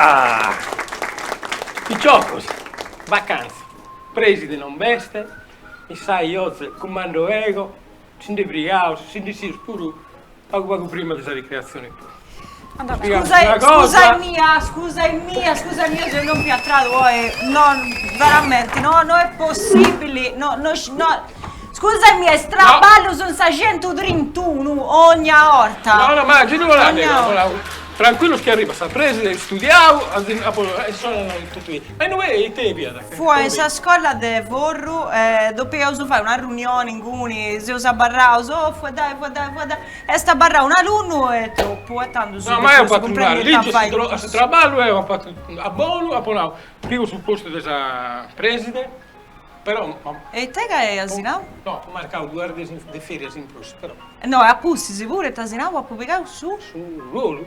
Ah! Piciocos, vacanza, preside non b'est, issai oze cumando ego, si nde brigaus, si ndi essius puru pagu pagu prima de sa ricreatzione puru. Scusa, scusa mia, scusa mia, scusa mia se non piatradu oe, no, veramente, no, no est possibili, no, no, no, scusa mia, is traballus in sa centutrintunu ogna 'orta. No, no, ma gei ddu 'olat Tranquillos chi arribat sa preside, studiau, e sonat totu i. Ma inue ite fiat? Fua in sa scola de Forru e dopiaus fai una riunioni inguni, seus abarraus, oh fueddai fueddai fueddai, est abarrau un'alunnu e tropu e tandus No, ma eo apo fatu una ligi a su traballu eo apo fatu a bolu, apo nau, pigu su postu de sa preside, però E ite ca as nau? No, apo marcau duas dies de ferias in prus, però. No, e a pustis puru ita as nau, apo pigau su. Su ruolu,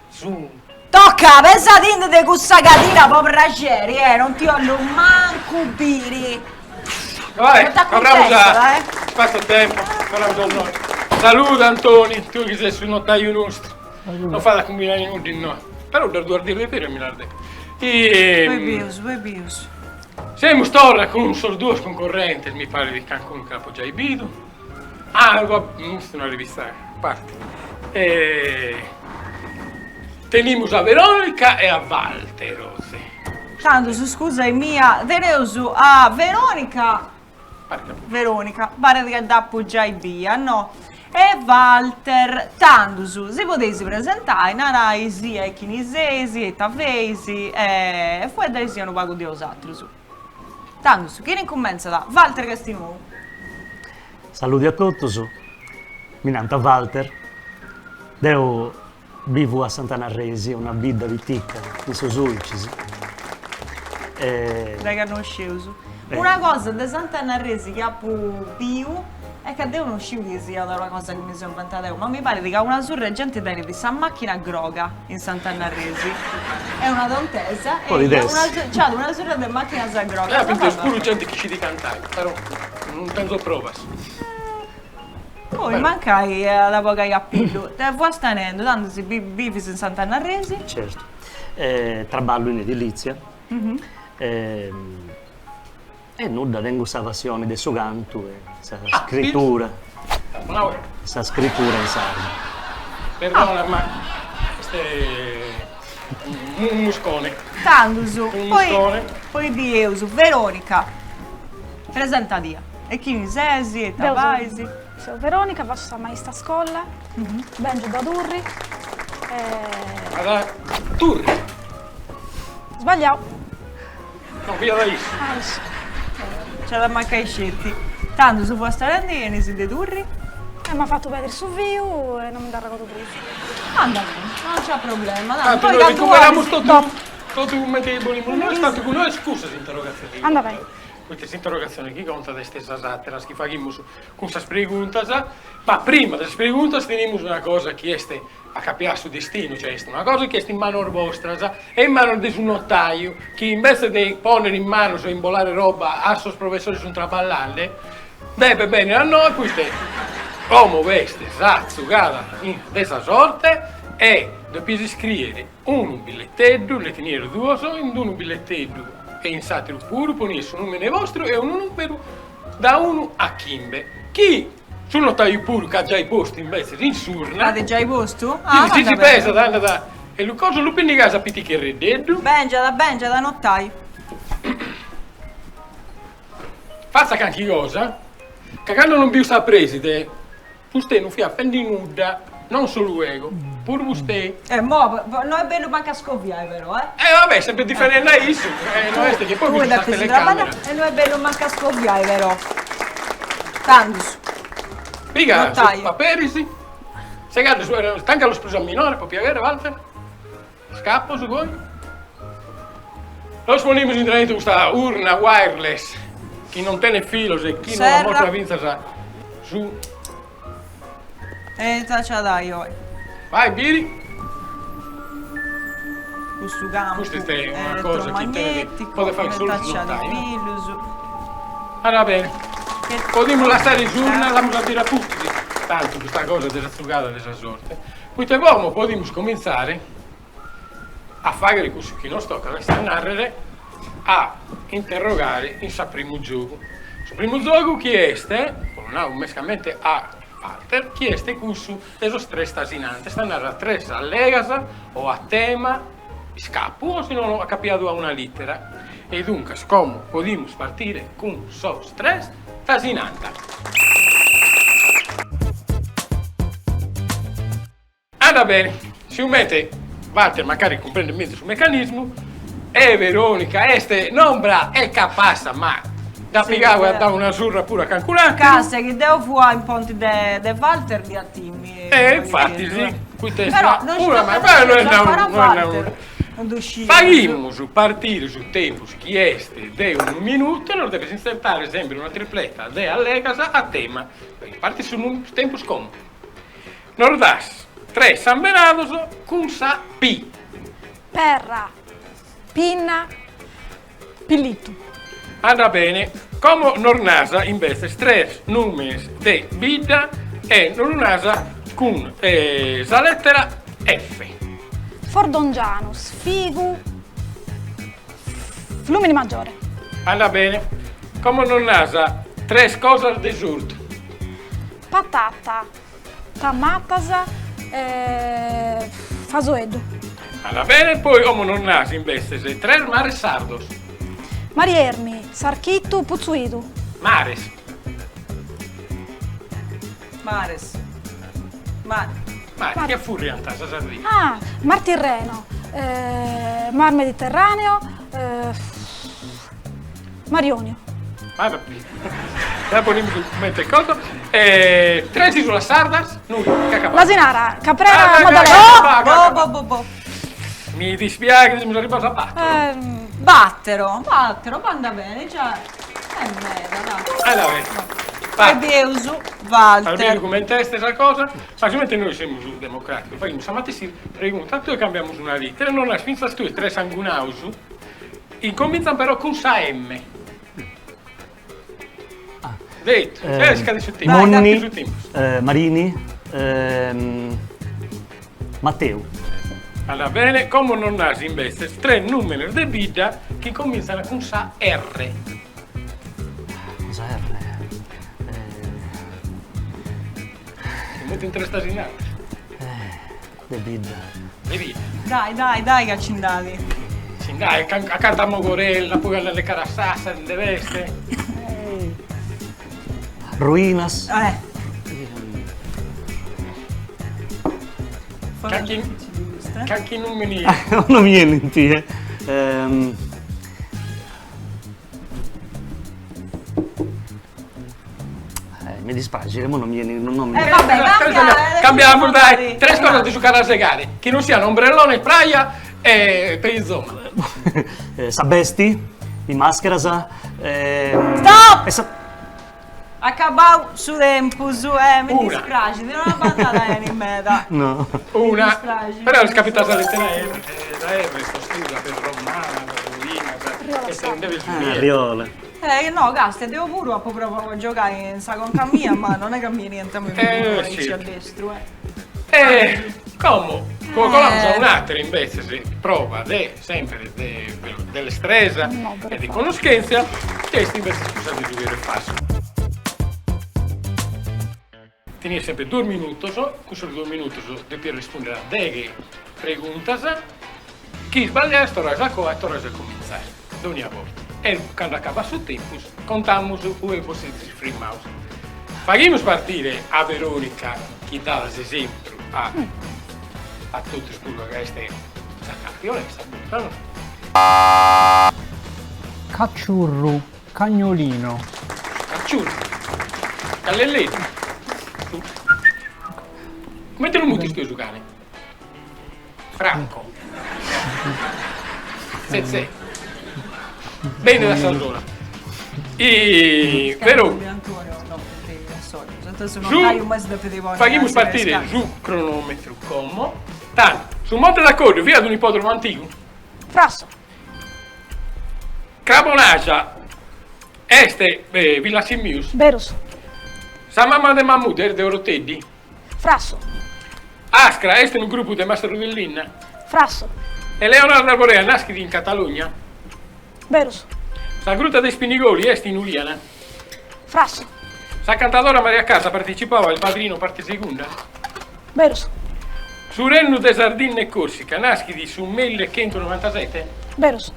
su. Toca, pesadindi de cussa cadira po praxeri, eh, non ti 'ollu mancu biri. Vabbè, torramus a spazio-tempo, torramus a nois. Saluda Antoni, tui chi ses su notaiu nostru. Non fait a cumbinai nudda innoi. Però ddas duas dies de feria mi las depis. Poi bius, poi bius. Semus torra cun sos duos cuncorrentes, mi paret chi cancunu nche l'apo giai bidu. Ah, custa est una rivista a parte. Tenimus a Veronica e a Walter oze. Tandus, scusa mia, teneus a Veronica, Veronica, paret ca dd'apu giai bia, no? E Walter, tandus, si podeis presentai, narai sia e chini seis, e ita feis, e fueddai unu pagu de 'osatrus. Tandus, chini incumentzat? Walter ca est nou. Saludi a totus, mi nant Walter, deu bivu a Sant'Anna Arresi, una bidda pitica in su Sulcis. Dda connosceus. Una cosa de Sant'Anna Arresi chi apu biu est ca deu non sciu chi siat una cosa chi mi seu inventada deu, ma mi parit ca una surra 'e genti tenit sa macchina groga in Sant'Anna Arresi. Est una tontesa e nc'at una surra de macchinas grogas. Deu apu intesu puru genti chi scit cantai, però non tenzo provas. Poi mancai at a bogai a pillu. Fuasta nendu, tandus bivis in Sant'Anna Arresi? Certu. Traballu in edilizia e nudda, tengu sa passioni de su cantu e sa scritura, sa scritura in sardu. Perdona ma est unu muscone. Tandus, poi poi bieus, Veronica, presentadia, e chini ses, e ita fais? Seu Veronica, fatzu sa maista a scola, bengiu da Turri e. Da Turri? Sbagliau. No, fiat a issu. A issu. Nc'at a mancai sceti. Tandus fuasta nendi 'enis de Turri? E m'at fatu perdi su filu e non mi nd'arregodu prus. Andat beni, non nc'at problema, tantu poi cantu recuperamus totu totu cumenti bolimus nois, tantu cun nois cussas interrogatziones. Andat beni. Poita s'interrogatzione chi contat est sas ateras chi faghimus cun sas preguntas, ma prima de sas preguntas tenimus una cosa chi est acapiada a su destinu, cioè est una cosa chi est in manos bostras e in manos de su notaiu, chi invece de ponnere in manos o imbolare roba a sos professores chi sunt traballende, depet bennere a nois poite como b'est sa tzugada de sa sorte e depies iscriere unu billeteddu, nde tenies duos, in unu billeteddu e in s'ateru puru ponies su numene bostru e unu numeru Da unu a chimbe. Chi su notaiu puru ch'at giai postu imbetzes in s'urna. At giai postu? Ah, si si pesat andat e lu cosa lu pinnigas a piticherreddeddu. Bengiat, bengiat, notaiu. Fatza carchi cosa, ca cando non biu sa preside Fustei non fiat fendi nudda, non solu ego, puru fustei. Eh mo, no est bellu mancu a scoviai però, eh. Eh va bè, sempre difendende a issu, eh no est chi poi bi sunt sas telecameras. E no est bellu mancu a scoviai però. Tandus. Piga sos paperis, segade su, tancalos prus a minore, po piaghere, Walter. Scappos goi. Los ponimus intra intro custa urna wireless chi non tenet filos e chi non ammostrat fintzas su. E ita nci at ai oi. Vai biri. Custu campu Custa est una cosa chi tenet podet fai solu su notaiu. Andat bene. Podimus lassare s'urna, l'amus a biri a pustis, tantu custa cosa de sa tzugada de sa sorte. Poita como podimus comintzare. a fàghere cussu chi nos tocat, est a nàrrere a interrogare in sa primu giogu. Su primu giogu chi est, lu nau mescamente a Walter, chi est cussu de sos tres tasinantes, est a nàrrere a tres allegas o a tema iscapu o si nono acapiadu a una lìtera. E duncas como podimus partire cun sos tres tasinanta. Andat bene, sigomente Walter mancari cumprendet mezus su mecanismu, e Veronica est non bra e capassa, ma dd'at pigau e at dau una surra puru a cancun'ateru. Castia chi deu fua in ponti de de Walter dd'ia timmi. E infatis, poita est Però non una sciu ma no est nau ancora no est nau Walter, non ddu sciu. Faghimus partire su tempus chi est de unu minutu e nos deves intzertare sempre una tripletta de allegas a tema. Partit su tempus como. Nos das tres sambenados cun sa P. Perra, pinna, pillitu. Andat bene. Como nos nas imbetzes tres nùmenes de bidda e nos lu nas cun sa lètera F. Fordongianus, figu, Fluminimaggiore. Andat bene. Como nos nas tres cosas de s'ortu. Patata, tamatas e fasoeddu. Andat bene, poi como nos nas imbetzes tres mares sardos. Mari Ermi, S'Archittu, Putzu Idu. Mares. Mares. Mare. Mare, chi afurriant sa Sardigna. Ah, Mar Tirreno, Mar Mediterraneo, Mar Ionio. Va bene. La ponimus comente cosa. E tres isulas sardas, nudda, che acabau. L'Asinara, Caprera, Maddalena. Bo bo bo bo. Mi dispiaghet, semus arribados a battero. Battero, battero, banda bene, già est meda, dai. Andat bene. Va. E bieus Walter. As bidu comente est sa cosa? Ma sigomente nois semus democraticos, faghimus sa matessi pregunta a tue e cambiamus una litera e nos nas fintzas tue tres sangunados Incomintzan però cun sa M. Deretu, eh, iscadit su tempus. Monni, Su tempus. eh, Marini, Matteu. Andat bene, como nos nas imbetzes tres nùmenes de bidda chi comintzan cun sa R. Cun sa R. Si mutin tres tasinantes. De bidda. De bidda. Dai, dai, dai ca ci nd'at. Ci nd'at, acanta a Mogorella, poi andende cara a Sassari, nde b'est. Ruinas. Eh. Carchi, carchi numini. Non mi 'enint. Eh, mi dispraxit, mo non mi 'enit, non mi Eh, vabbè, cambia, eh, Cambiamus dai, tres cosas de su carrasegare, chi non sian ombrellone, praja e perizoma. Sa besti, is mascheras, Stop! e sa Acabau su tempus, eh, mi Una. dispraxit, non at bandat beni meda. No. Una, dispraxit. però est capità sa lettera R, sa R est tostuda per romana, ruinas, e se nde Ah, Riola. Eh no, castia, deo puru apo provau a giogai in sa conca mia, ma non est ca mi 'eniant a mi Eh, aici sì. a lestru, eh. E como, colamus a un'àtera imbetzes prova de sempre de de lestresa e de connoschèntzia, chi est imbetzes cussa de su veru e falsu. Teniat sempre duos minutos, cussos duos minutos depiat rispundere a deghe preguntas, chi isballias torras a coa e torras a comintzare, dogna borta. E cando acabat su tempus contamus ue bos sezis frimmados. Faghimus partire a Veronica chi dat s'esempru a a totus puru ca est sa campionessa borta no. Cacciurru, cagnolino. Cacciurru. Callelleddu. Comente lu mutis tue su cane? Franco. Zezé. Benit a sa sola. Però Faghimus partire su cronometru como. Tando, su Monte d'Accordiu fiat un'ipodromu antigu? Frassu. Crabonaxa est Villasimius? Berus. Sa mama de Mahmood est de Oroteddi? Frassu. Ascra est unu grupu de mastros de linna? Frassu. Eleonora d'Arborea naschit in Catalugna? Berus. Sa Gruta de Spinigoli est in Uliana? Frassu. Sa cantadora Maria Carta partecipau a Il Padrino parte segunda? Berus. Su Rennu de Sardinna e Corsica naschit in su millechentunovantasete? Berus.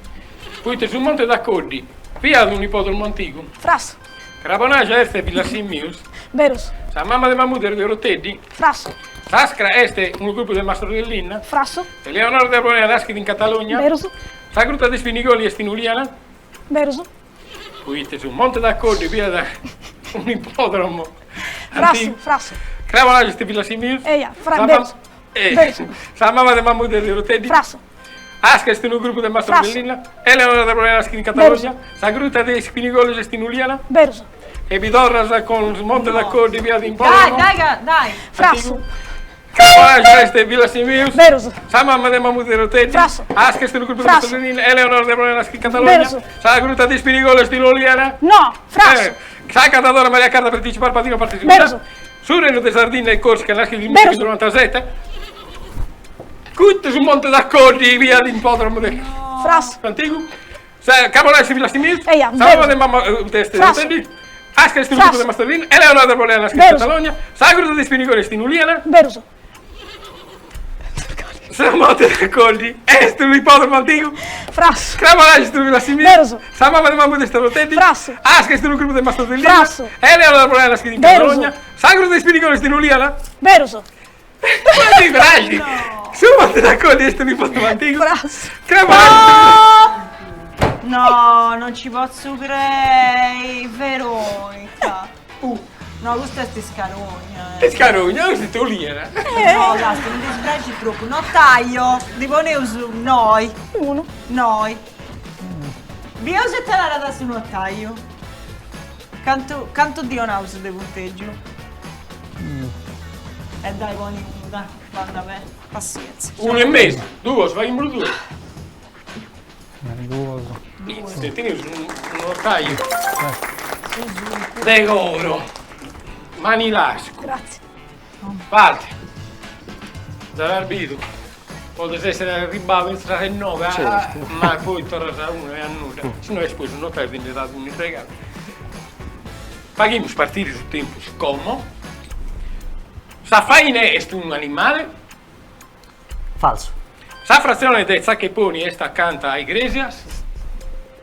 Poite su Monte d'Accoddi fiat un'ippodromu antigu? Frassu. Crabonaxa est Villasimius? Berus. Sa mama de Mahmood est de Oroteddi? Frassu. S'Askra est unu grupu de mastros de linna? Frassu. Eleonora de Arborea naschit in Catalogna? Berus. Sa Gruta de Spinigoli est in Uliana? Berus. Poite su Monte d'Accoddi fiat un'ippodromu Frassu, frassu. Crabonaxa est Villasimius? Eja, fra, berus. Berus. Sa mama de Mahmood est de Oroteddi? Frassu. Askra est unu grupu de mastros de linna? Eleonora d'Arborea naschit in Catalogna? Sa Gruta de Spinigolis est in Uliana? Berus. E bi torras cun su Monte d'Accoddi fiat ippodromu? Dai, dai, dai. Frassu. Crabonaxa est Villasimius? Berus. Sa mama de Mahmood de Oroteddi? Frassu. Askra est unu grupu de mastros de linna? Eleonora d'Arborea naschit in Catalogna? Berus. Sa Gruta de Spinigolis est in Uliana? No, frassu. Sa cantadora Maria Carta partecipat al Padrino parte segunda? Berus. Su Rennu de Sardinna e Corsica naschit in Berus. 1997? Poite su Monte d'Accoddi fiat ippodromu de Frassu. Antigu. Sa Crabonaxa Villasimius. Eja, Sa mama de Mahmood est de Frassu. Askra est unu grupu de mastros de linna. Eleonora d'Arborea naschit in Catalogna. Sa Gruta de Spinigoli est in Uliana. Berus. Su Monte d'Accoddi est unu ippodromu antigu. Frassu. Crabonaxa est Villasimius. Berus. Sa mama de Mahmood est de Oroteddi. Frassu. Askra est unu grupu de mastros de linna. Frassu. Eleonora d'Arborea naschit in Berus. Catalogna. Sa Gruta de Spinigoli est in Uliana. Berus. Ma ti praxit? Su Monte d'Accoddi est unu ippodromu antigu. Frassu. Crabonaxa. No, non ci potzu crei, Veronica. No, custa est scarogna. Eh. Scarogna, custa est Oliena. No, casti, mi dispraxit tropu. Notaio, ddi poneus noi. Unu. Noi. Bieus ita narat su notaiu. Cantu, cantu ddi 'onaus de puntegiu? E dai poni unu, dai, bandat beni, passientzia. Unu e mesu, duos, faghimus duos. Duos. Teneus unu notaiu de coro, Manilascu. Grazie. Walter, già l'as bidu, podes essere arribbadu fintzas a inoghe, ma poi torras a unu e a nudda, si no est poi su notaiu ti nde dat unu in regalu. Faghimus partire su tempus como. Sa faina est unu animale? Falsu. Sa fratzione de Zaccheponi est acanta a Igrèsias?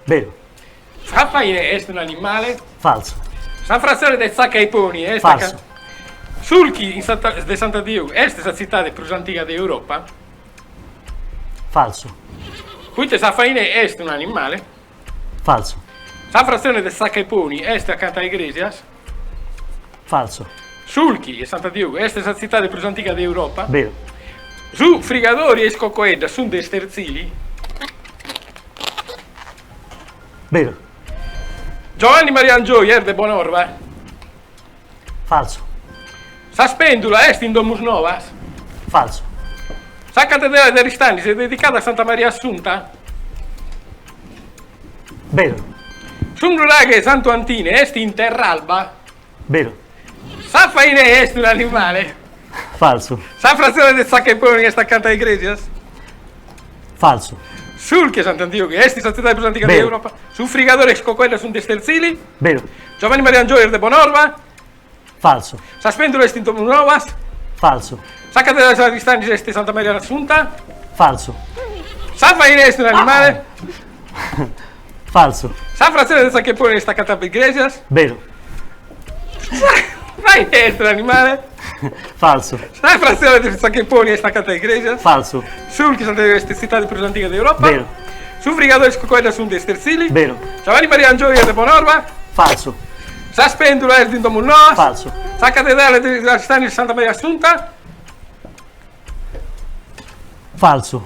Beru. Sa faina est un'animale? Falsu. Sa fratzione de Zaccheponi est Falsu. acanta. Sulchi in Santa de Sant'Antiogu est sa tzitade prus antiga de Europa? Falsu. Poite sa faina est un'animale? Falsu. Sa fratzione de Zaccheponi est acanta a Igrèsias? Falsu. Sulchi 'e Sant'Antiogu est sa tzitade prus antiga de Europa? Beru. Su frigadori e is cocoeddas sunt de Esterzili? Beru. Giovanni Maria Angioy est de Bonorva? Falsu. Sa spèndula est in Domusnovas? Falsu. Sa catedrale de Aristanis est dedicada a Santa Maria Assunta? Beru. Su nuraghe Santu Antine est in Terralba? Beru. Sa faine est un'animale? Falsu. Sa fratzione de Zaccheponi est acanta a Igrèsias? Falsu. Sulchi 'e Sant'Antiogu est sa tzitade prus antiga de Europa? Su frigadore e is cocoeddas sunt de Esterzili? Beru. Giovanni Maria Angioy est de Bonorva? Falsu. Sa spèndula est in Domusnovas? Falsu. Sa catedrale de Aristanis est Santa Maria Assunta? Falsu. Sa faina est un'animale? Falsu. Sa fratzione de Zaccheponi est acanta a Igrèsias? Beru. Sa faina est un'animale? Falsu. Sa fratzione de Zaccheponi est acanta a Igrèsias? Falsu. Sulchi Sant'Antiogu est tzitade prus antiga de Europa? Beru. Su frigadore e is cocoeddas sunt de Esterzili? Beru. Giovanni Maria Angioy est de Bonorva? Falsu. Sa spèndula est in Domusnovas? Falsu. Sa catedrale de Aristanis Santa Maria Assunta? Falsu.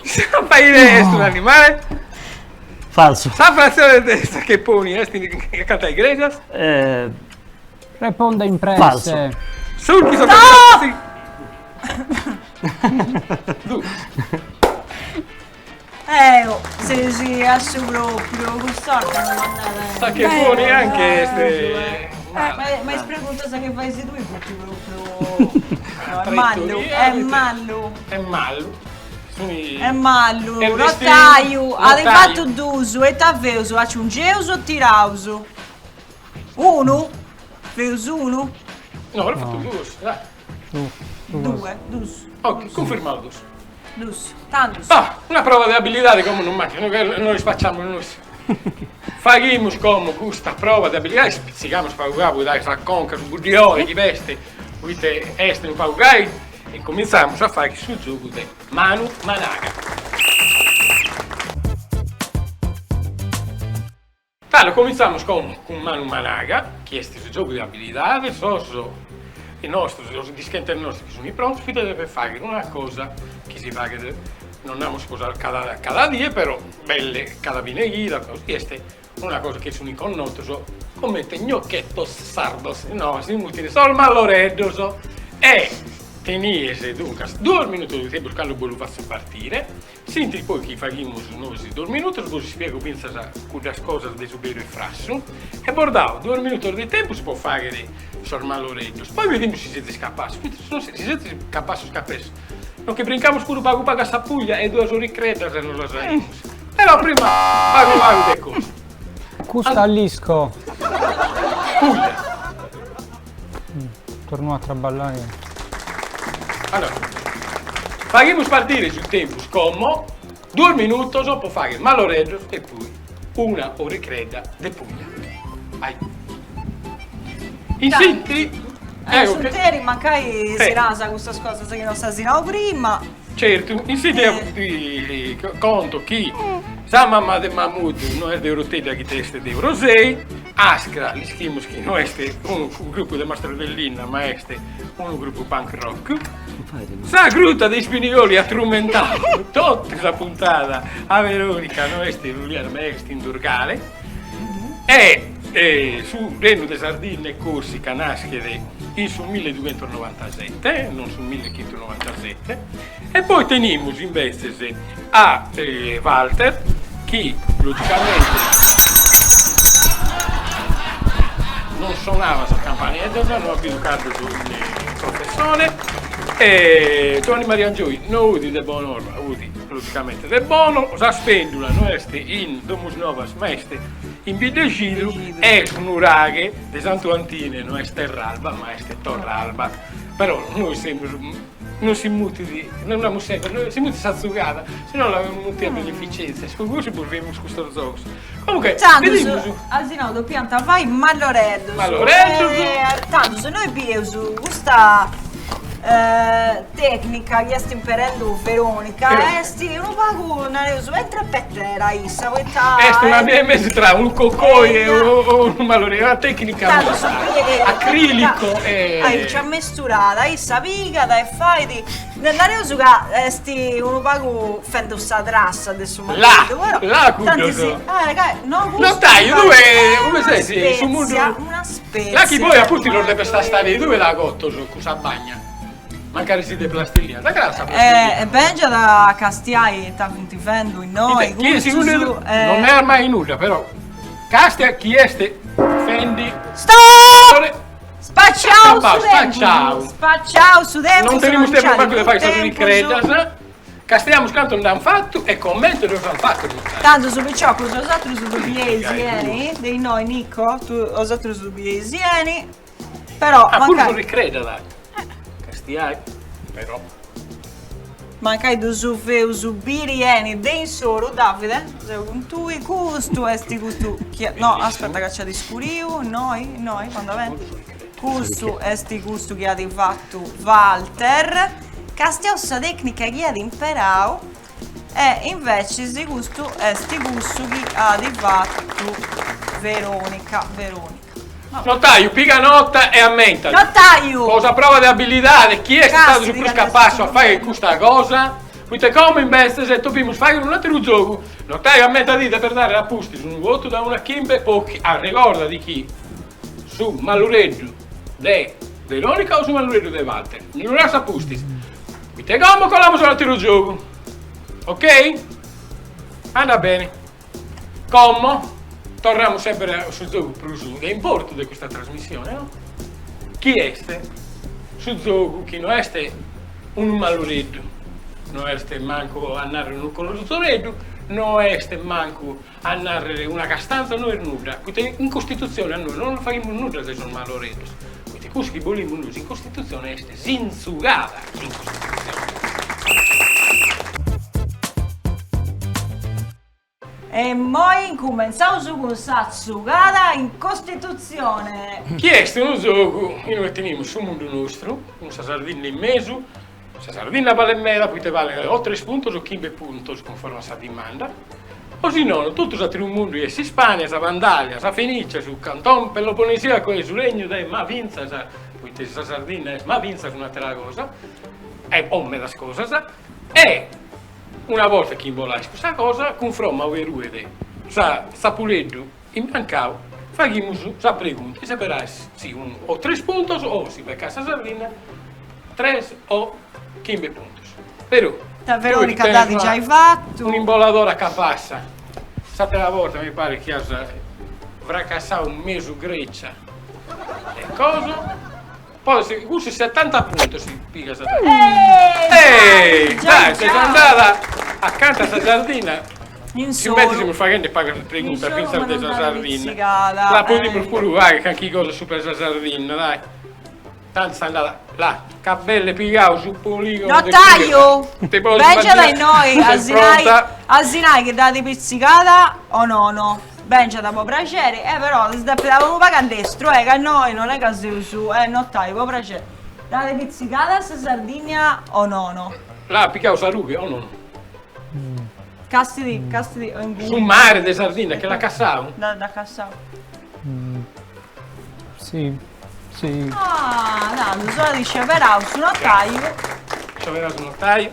Sa faina est un'animale? Falsu. Sa fratzione de Zaccheponi est acanta a Igrèsias? Reponde in presse. Falsu. Sulchi sa Eo, seus a su propriu, cust'orta non m'andat beni. Zaccheponi anche est Ma ma is preguntas chi fais tui funt propriu. No, est mallu, est mallu. Est mallu. Est malu, notaiu, at fatu dus e ita feus, aciungeus o tiraus? Unu? Feus unu? No, at fatu duus, dai. Due, dus. Ok, cunfirmau dus. Dus, tandus. Ah, una prova de abilidade como non mancat, no ispaciamus nois. Faghimus como custa prova de abilidade, ispitzigamus pagu pagu dae sa conca su buddiore chi b'est, poite est unu pagu gai, e incominzamus a fagher su giogu de Manu Managa. Tando cominzamus como cun Manu Managa, chi est su giogu de abilidade, sos nostros, sos dischentes nostros chi sunt prontos, poite devent fagher una cosa chi si faghet, non namus cosa cada cada die, però belle cada fine chida, chi est una cosa chi sunt connotos comente gnocchetos sardos, no, si mutit sos malloreddos e tenies duncas duos minutos de tempus cando bos lu fatzo partire, s'intri poi chi faghimus nois duos minutos bos ispiego fintzas cuddas cosas de su beru e frassu e bos dao duos minutos de tempus po fagher sos malloreddos, poi bidimus si sezis capassos, poite si sezis capassos capessos no che brincamus puru pagu pagu a sa Puglia e duas oricreddas nos las aimus. Però prima pagu pagu de cosa. Custa l'isco. Puglia. Tornu a traballare. Allora, faghimus partire su tempus como, duos minutos po fagher malloreddos e poi una oricredda de Puglia. Ai. In s'intri In s'interi mancai si naras custas cosas chi no s'as nau prima. Certu, in s'interi ti conto chi sa mama de Mahmood no est de Oroteddi chi est de Orosei, Askra l'ischimus chi no est unu gruppu de mastros de linna ma est unu gruppu punk rock. Sa gruta de Ispinigoli at trumentadu totu sa puntada a Veronica no est in Uliana ma est in Durgale e su Rennu de Sardinna e Corsica naschet in su milledughentosnovantasette, non su millechentunovantasette, e poi tenimus imbetzes a Walter chi logicamente non sonavat sas campaneddas, no at bidu caddos in professone, e Giovanni Maria Angioy no 'udit de Bonorva, 'udit logicamente de Bono, sa Spendula no est in Domusnovas ma est in Biddexidru e su nuraghe de Santu Antine no est Terralba ma est Torralba, però nois semus non si mutit, non namus sempre, si mutit sa zugada, si no la mutiat beneficenzia, pro cussu bos femus custos zogos. Comunque, Tandus, as nau dopiant fai malloreddus. Malloreddus. Tandus, noi bieus custa tecnica chi est imperendu Veronica est unu pagu, nareus, entrepetera issa, poita Est una via 'e mesu tra unu cocoi e unu malloreddu, una tecnica acrilico e Aici amesturada, issa pigat e fait, nareus ca est unu pagu fendu sa trassa de su maridu, però Là, cuddos. No, Notaio, tue ue ses? In su mundu Una spètzia. Là chi poi a pustis los depes tastare tue là cotos cun sa bagna, mancari siat de plastilina, t'agradat sa plastilina? E bengiat a castiai ita funt fendu innoi custus. Non naras mai nudda però castia chi est fendi. Stop! Spaciau su tempus! Spaciau su tempus! Non tenimus tempus mancu de fai sas oricreddas. Castiamus cantu nd'ant fatu e comente ddos ant fatos. Tandus piciocus 'osatrus ddu bieis 'eni, de innoi Nico, tu 'osatrus ddu bieis 'eni, però Ah, puru s'oricredda dai. Castiai, però. Mancai ddus feus biri 'eni de insoru, Davide, seu cun tui, custu est custu chi, no aspetta ca nc'at iscuriu, innoi, innoi, andat beni, custu est custu chi at fatu Walter Castiaus sa tecnica chi at imperau e invecis custu est cussu chi at fatu Veronica. Veronica. Notaiu, piga nota e ammenta. Notaiu! Po sa prova de abilidade, chi est istadu su prus capassu a fagher custa cosa? Poite como imbetzes depimus fagher un'ateru giogu. Notaiu, ammenta·ti depes dare a pustis unu votu da unu a chimbe po chi, arregorda·ti chi su mallureddu de Veronica o su mallureddu de Walter? Mi lu naras a pustis. Poite como colamus a un'ateru giogu. Ok? Andat bene. Como torramus semper a su giogu prus de importu de custa trasmissione, no? Chi est su giogu chi no est unu mallureddu. No est mancu a narrer unu colozoreddu, no est mancu a narrer una castanza, no est nudda, poita in Costitutzione a nois non nos faghimus nudda de sos maloreddos, poita cussu chi bolimus nois in Costitutzione est s'intzugada in Costitutzione. E immoi incumentzaus cun sa tzugada in Costitutzione. Chi est unu giogu in ue tenimus su mundu nostru, cun sa Sardinna in mesu, sa Sardinna balet meda poite balet o tres puntos o chimbe puntos cunforma a sa dimanda, o si nono totu s'ateru mundu chi est s'Ispania, sa Vandalia, sa Fenicia, su Canton Peloponesiaco e su Regnu de ma fintzas, poite sa Sardinna est ma fintzas un'atera cosa, e o medas cosas, e Una borta chi imbolais custa cosa, cunfromma a ue ruet sa tzapuleddu imbiancau, faghimus sa pregunta e seberais si unu o tres puntos o, si becais sa Sardinna, tres o chimbe puntos. Però, Ta Veronica dd'at giai fatu. Un'imboladora capassa. S'atera borta mi paret chi as fracassau mesu Grecia e cosa. Poi si cussu setanta puntos si pigas. Ehi! Dai, ses andada acanta a sa Sardinna. In Si invece semus faghende pagas preguntas fintzas de sa Sardinna. La podimus puru fagher carchi cosa subra sa Sardinna, dai. Tantu est andada, là, ca belle pigau su poligonu. Notaiu! Bengiat a innoi a si nai, a si nai chi dd'at pitzigada o nono. Bengiat po praxeri, eh però si depit unu pagu a lestru, eh, ca innoi non est ca seus, eh, notaiu, po praxeri. Dd'at pitzigada sa Sardigna o nono? L'at pigau sa rughe o nono? Castidi, castidi o inguni. Su mare de Sardinna che l'at cassau? Dd'at cassau. Si, si. Ah, tandus at isceberau su notaiu. Isceberau su notaiu.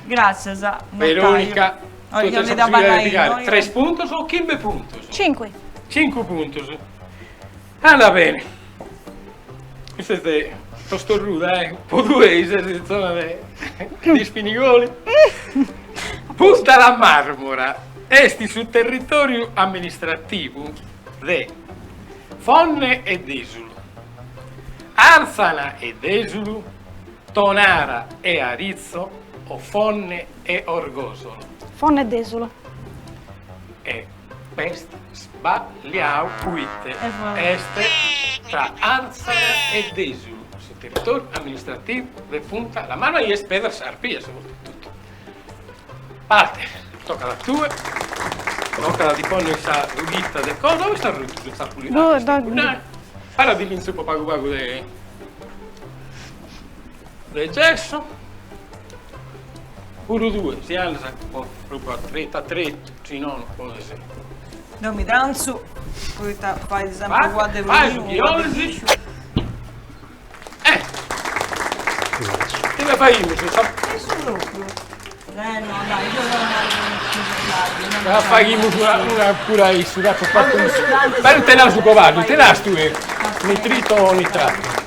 Gràtzias, notaiu. Veronica Tue tenes sa possibilidade de pigare tres puntos o chimbe puntos. Cinque. Cincu puntos. Andat bene. Custa est tostorruda, eh? Po tue ses in zona de ispinigoli. Punta La Marmora est in su territoriu amministrativu de Fonne e Dèsulu, Àrtzana e Dèsulu, Tonara e Aritzo o Fonne e Orgosolo. Fonne e Desulo. E b'est sballiau puite est tra Àrtzana e Dèsulu, su territoriu amministrativu de Punta La Marmora est Pedras Arpias totu. Walter, tocat a tue, tocat a ti ponni sa rughita de cosa, ue est arrutu su tzapulinu? Para ti l'intzupo pagu pagu de De gesso, puru tue si andas po propriu a tretu a tretu, si nono podes. Deu mi trantzu, poita fait sempri ua de Fai su chi 'olis. Eh! Ite faimus? E su propriu. Eh no, dai, deu torru a narri Ca faghimus una una puru a issu, dd'apo fatu. Però tenaus su coballu, tenaus tue nitrito o nitrato?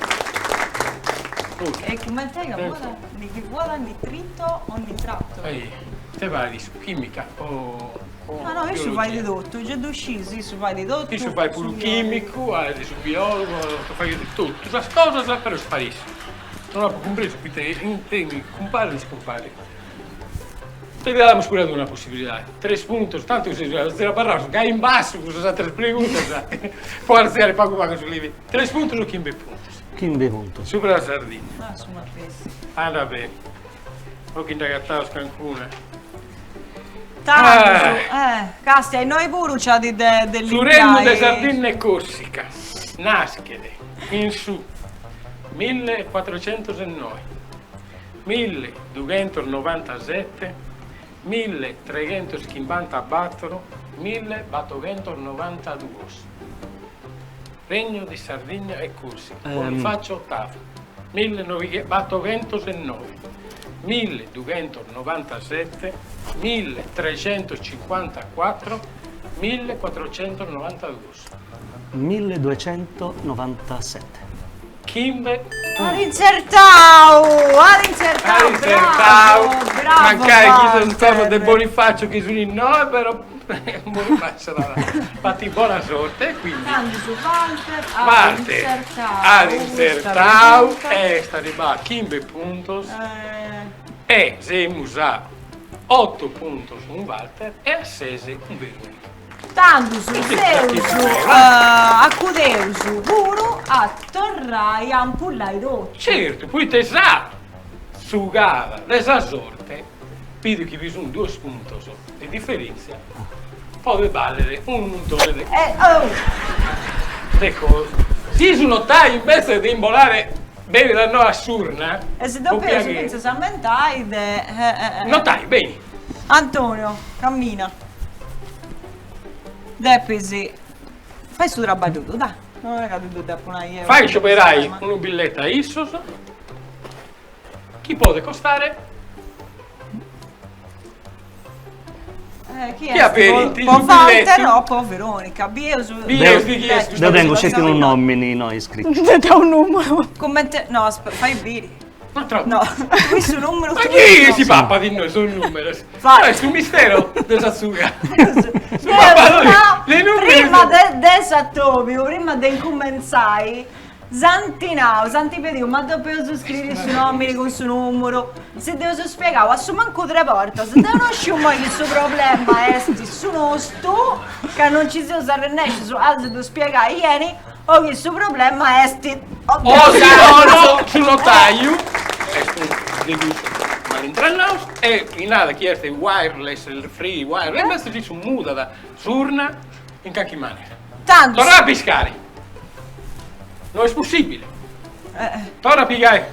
E cumenti ca fuat? Chi fuat nitrito o nitrato? Ite fait issu, chimica o No, no, issu fait de totu, gei ddu scis, issu fait de totu. Issu fait puru chimicu, fait su biologu, fait totu sas cosas, però sparissu. Non apo cumpresu poita in cumparit e iscumparit. Ti damus puru una possibilidade, tres puntos, tantu seus abarraus gai in bassu cun sas ateras preguntas po artziare pagu pagu su livellu. Tres puntos o chimbe puntos? Chimbe puntos. Subra sa Sardigna. Ah, su matessi. Andat bene. O chi nd'agataus cancuna. Tandus, eh, castia, innoi puru nc'at de de Su Rennu de Sardinna e Corsica naschet in su millecuatrocentosennoe, milledughentosnovantasete, milletreghentoschimbantabatoro, millebatoghentonovanta-duos. Regno di Sardigna e Corsica, Bonifacio ottavu, millebatoghentosennoe, milledughentosnovantasete, milletreghentoschimbantacuatro, millecuatrocentonovanta-duos. Milleduecentonovanta-sete. Chimbe At intzertau! At intzertau! At intzertau! Bravo! Bravo! Mancai chi sos cosas de Bonifacio chi sun innoe, però Bonifacio l'at fatu bona sorte e quindi. Tandus Walter at Walter intzertau. at intzertau e est arribbau a chimbe puntos. E semus a oto puntos cun Walter e a ses cun Veronica. Tandus seus acudeus puru a torrai a ampullai totu. Certu, poita sa tzugada de sa sorte, bidu chi bi sunt duos puntos de diferentzia, podet bàlere unu muntone de de cosas. Si su notaiu imbetzes de imbolare benit a no a s'urna, E si depeus fintzas ammentai de. Notaiu, beni. Antonio, cammina. Depis fai su traballu tuu, dai. Non est ca ti ddu depu nai eo. Fai scioberai unu billete a issos chi podet costare Eh, chi est po Walter o po Veronica? Bieus Bieus di chi est Deu tengu sceti unu nomini innoi iscritu. Deu unu numeru. Comente, no, aspetta, fai biri. Ma troppu. No, cussu numeru Ma chi si papat innoi sos numeros? Fai. Est su misteru de sa tzuga. Su Deu papadori no, de numerus. prima de de s'atobiu, prima de incumentzai, S'ant nau, s'ant pediu, ma depeus scriri su nomini cun su numuru? Si dd'eus spiegau a su mancu tre bortas, deu no sciu immoi chi su problema est su nostu, ca non nci seus arrennescius a si ddu spiegai beni, o chi su problema est O si nono su notaiu est unu de cussos malintrannaus e nat chi est wireless, free wireless, invece issu mudat s'urna in carchi manera. Tandus. Torra a piscare. No est possibile. Torra a pigai.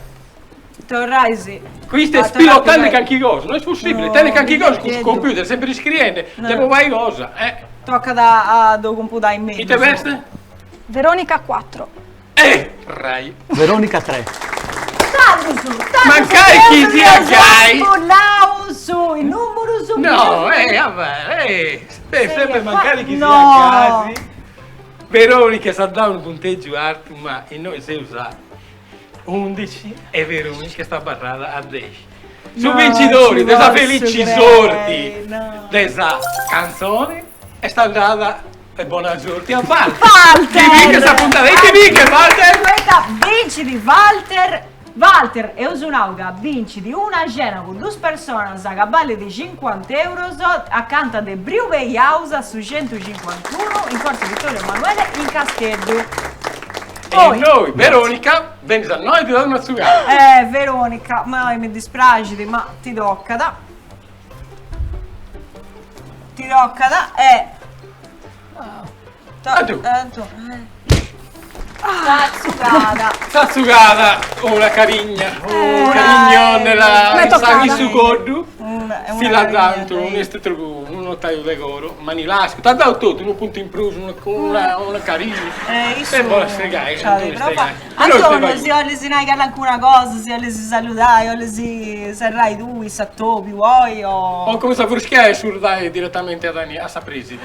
Torrai si. Custu est pilotende carchi cosa, no est possibile, tenet carchi cosa cun su computer, sempre iscriende, depo fai cosa, eh. Tocat a ddu compudai mellus. Ite b'est? Veronica 4. Eh! Rai. Veronica 3. Tandus, tandus. Mancai chi siat gai. Ampullaus is numurus. No, eh, vabbè, eh, sempre mancari chi siat gasi. Veronica s'at dau unu punteggiu artu, ma innoi seus a undixi e Veronica est abarrada a dexi. Su bincidori de sa felici sorti de sa cantzoni est andada E bona sorti a Walter! Walter! Chi binchet sa puntada! Ite binchet Walter? Poita bincit Walter! Walter, eus nau ca bincit una cena cun dus personas ca ballit cincuant'euros acanta de Briu Bay House a su centucincuantunu in Corso Vittorio Emanuele in Casteddu. E innoi Veronica benis a noi ti dat una tzugada. Eh Veronica, ma mi dispraxit ma ti tocat. Ti tocat e... Sa tzugada. Sa tzugada, una carigna, unu carignone in su coddu, si l'at dadu unu notaiu de coro, mani lascu, t'at dadu totu, unu puntu in prus, una carigna. E bola stregai, Antonio, si 'olis nai calincuna cosa, si 'olis saludai, 'olis serrai tui s'atobiu oi o. O cumintzat a fruschiai e surdai diretamenti a Dani, a sa preside.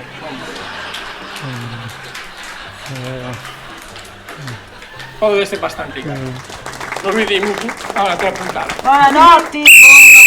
Podet essi bastanti gai. Nos bidimus a un'atera puntada. Bonanotti, bonu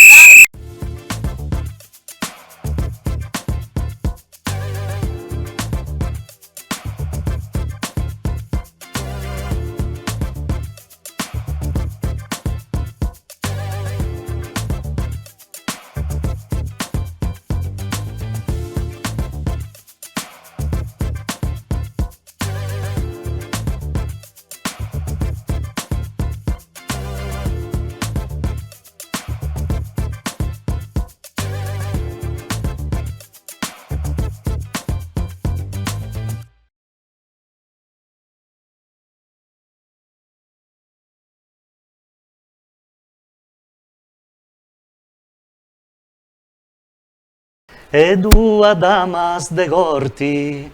E duas damas de corti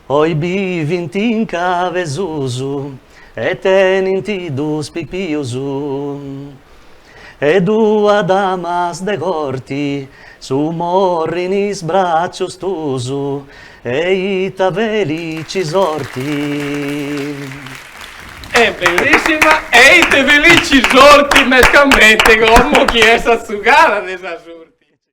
oi bivint in Cabesusu e tenint dus pipius. E duas damas de corti su morri in is bràcius tuus e ita felici sorti. E bellissima e ite felici sorti mescamente como chi est sa tzugada de sa sorti.